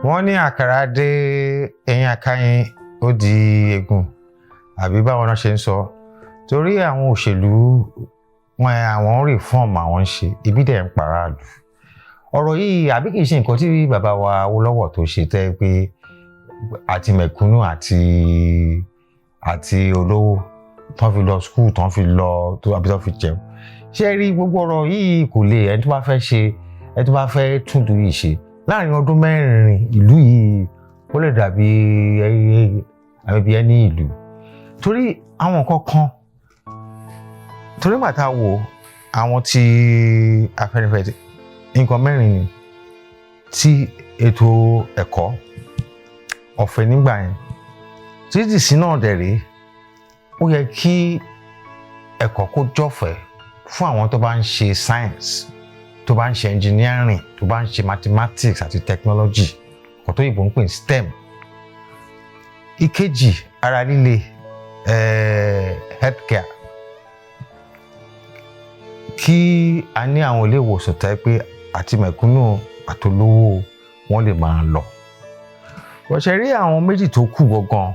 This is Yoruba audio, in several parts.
Wọ́n ní àkàrà dé ẹ̀yìn akáyín, ó di egun, àbí báwọn náà ṣe ń sọ? Torí àwọn òṣèlú wọn, àwọn reform àwọn ń ṣe, ibi dẹ̀ ń paráàlú. Ọ̀rọ̀ yìí, àbí kìí ṣe nǹkan tí bàbá wa Awólọ́wọ̀ tó ṣe tẹ́ pé àti mẹ̀kúnnù àti olówó tán fi lọ school, tán fi lọ tó àbí tán fi jẹun? Ṣé rí gbogbo ọ̀rọ̀ yìí, kò lè ẹni tó bá fẹ́ ṣe, ẹni tó bá fẹ́ tún ìlú yìí ṣe láàrin ọdún 4, ìlú yìí ó lè dàbí àbí ẹni ìlú, torí àwọn nǹkan kan, torí nígbà tá a wò àwọn tí Afẹ́nifẹ́re, nǹkan mẹ́rin ni tí ètò ẹ̀kọ́ ọ̀fẹ́ nígbà yẹn títí sí náà dẹ̀ rí. Ó yẹ kí ẹ̀kọ́ kó jọ̀fẹ́ fún àwọn tó bá ń ṣe science, tó bá ń ṣe engineering, tó bá ń ṣe mathematics àti technology, kò tó òyìnbó ń pè ní STEM. Ìkejì, ara líle, healthcare, kí a ní àwọn ilé ìwòsàn tẹ́ pé àti mẹ̀kúnnù àtolówó wọn lè máa lọ. Wọ́n rí àwọn méjì tó kù gangan,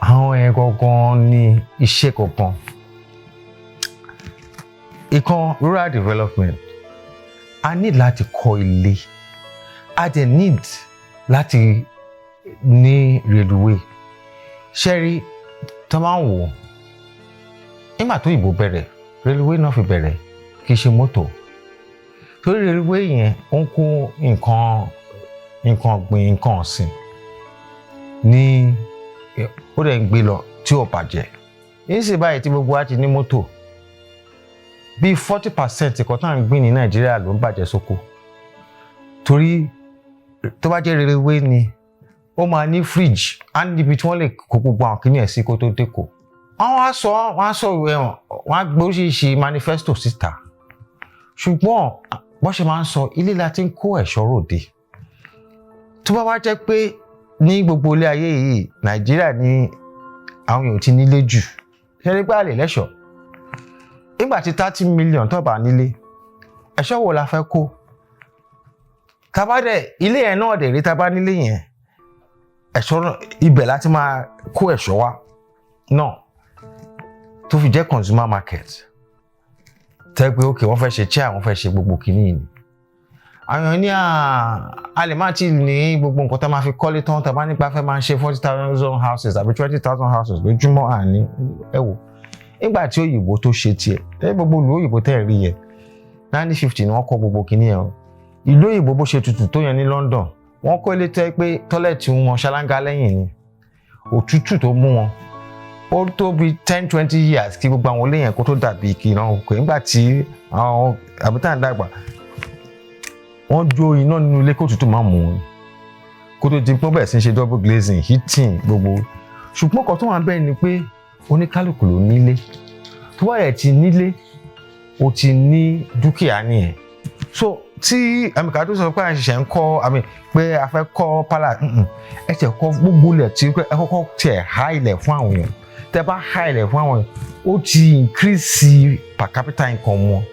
àwọn yẹn gangan ní iṣẹ́ gangan. Ìkan, rural development. A need láti kọ́ ilé, a dẹ̀ need láti ní railway. Ṣẹ́rí tó máa ń wò, nígbà tó ìbò bẹ̀rẹ̀, railway náà fi bẹ̀rẹ̀, kì í ṣe mọ́tò, torí railway yẹn, ó ń kó nǹkan ọ̀gbìn, nǹkan ọ̀sìn ní, ó dẹ̀ ń gbé lọ tí ò bàjẹ́. Níṣẹ́ báyìí tí gbogbo wa ti ní mọ́tò, bíi 40% nǹkan tá à ń gbìn ní Nàìjíríà ló ń bàjẹ́ sóko, torí tó bá jẹ́ railway ni, ó máa ní fridge á níbi tí wọ́n lè kó gbogbo àwọn kìnìún ẹ̀ sí kó tó dẹ́kọ̀. Wọ́n á sọ ẹ̀wọ̀n, wọ́n á gbé oríṣiríṣi manifesto síta, ṣùgbọ́n bọ́n ṣe máa ń sọ, ilé la ti ń kó ẹ̀ṣọ́ ròde. Tó bá wá jẹ́ pé ní gbogbo ilé ayé yìí, Nàìjíríà ní àwọn èèyàn ti nílé jù, ṣe é pé a lè lẹ́ṣọ̀ọ́? Nígbà tí 30 million tó bá nílé, ẹ̀ṣọ́ wo la fẹ́ kó? Tábà dẹ̀ ilé yẹn náà dẹ̀ rí, tábà nílé yẹn, ẹ̀ṣọ́ náà ibẹ̀ láti máa kó ẹ̀ṣọ́ wá náà, tó fi jẹ́ consumer market, tẹ́ pé ok, wọ́n fẹ́ ṣe chair, wọ́n fẹ́ ṣe gbogbo kìíní ni. Àwọn èèyàn ní a lè má ti ní gbogbo nǹkan tá máa fi kọ́lé tán. Tá bá nípa fẹ́ máa ṣe 40,000 houses àbí 20,000 houses lójúmọ́, àní ẹ wò, nígbà tí òyìnbó tó ṣe tiẹ̀ ẹ, gbogbo ìlú òyìnbó tẹ́ ẹ̀ rí yẹn, 1950 ni wọ́n kọ́ gbogbo kìíní yẹn o. Ìlú òyìnbó, bó ṣe tutù tó yẹn ní London, wọ́n kọ́ ilé tẹ́ pé toilet wọn ṣáláńgá lẹ́yìn ni. Òtútù tó mú wọn, ó tó bí 10, 20 years kí gbogbo àwọn ilé yẹn kó tó dàbí kí iná òkè. Nígbà tí àwọn àbútà ń dàgbà, wọ́n jó iná nínú ilé kó tutù máa mú wọn, kó tó di pé wọ́n bẹ̀rẹ̀ sí í ṣe double glazing, heating, gbogbo. Ṣùgbọ́n kan tó wà bẹ́ẹ̀ ni pé oníkálukú ló nílé. Tó bá yẹ ti nílé, o ti ní dúkìá nìyẹn. So tí àmìká tó sọ pé à ń ṣẹ̀ṣẹ̀ ń kọ́ àmì pé a fẹ́ kọ́ palace, ẹ tẹ̀ kọ́ gbogbo ilẹ̀ tí ẹ kọ́kọ́ tiẹ̀ há ilẹ̀ fún àwọn èèyàn. Tẹ́ bá há ilẹ̀ fún àwọn èèyàn, ó ti increase per capita income wọn.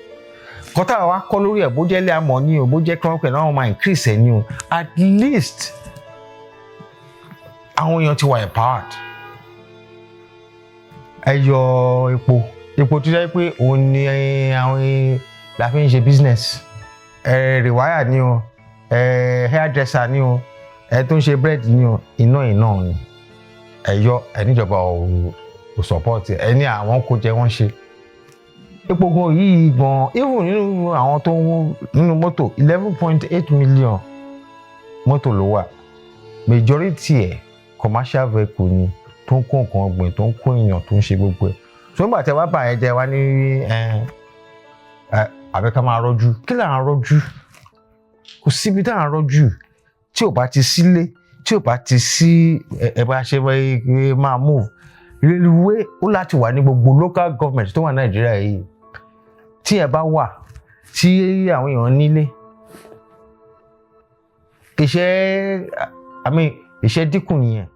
Kọ́tà wa kọ́ lórí ẹ̀, bó jẹ́ ilé amọ̀ ni o, bó jẹ́ kọ́ńpẹ̀ náà, wọ́n máa increase ẹ̀ ní o. At least àwọn èèyàn ti wà empowered. Ẹ yọ epo, epo tó jẹ́ pé òun ni àwọn la fi ń ṣe business, ẹ rewire ni o, ẹ hairdresser ni o, ẹ tó ń ṣe bread ni o, iná iná ni. Ẹ yọ ẹ, níjọba ò support ẹ, ní àwọn kò jẹ wọ́n ṣe epo gan yìí gan. Even nínú àwọn tó ń nínú mọ́tò, 11.8 million mọ́tò ló wà. Majority ẹ̀, commercial vehicle ni, tó ń kó nǹkan ọ̀gbìn, tó ń kó èèyàn, tó ń ṣe gbogbo ẹ̀. So nígbà tí ẹ wá bà ẹ jẹ́ wá ní ẹ ẹ àbí ká máa rọ́jú? Kí là ń rọ́jú? Kò síbi tá à ń rọ́jú tí ò bá ti sílé, tí ò bá ti sí ẹ bá ṣe máa move. Railway ó láti wà ní gbogbo local government tó wà Nàìjíríà yìí. Tí ẹ bá wà, tí àwọn èèyàn nílé, iṣẹ́, I mean, iṣẹ́ dínkù nìyẹn.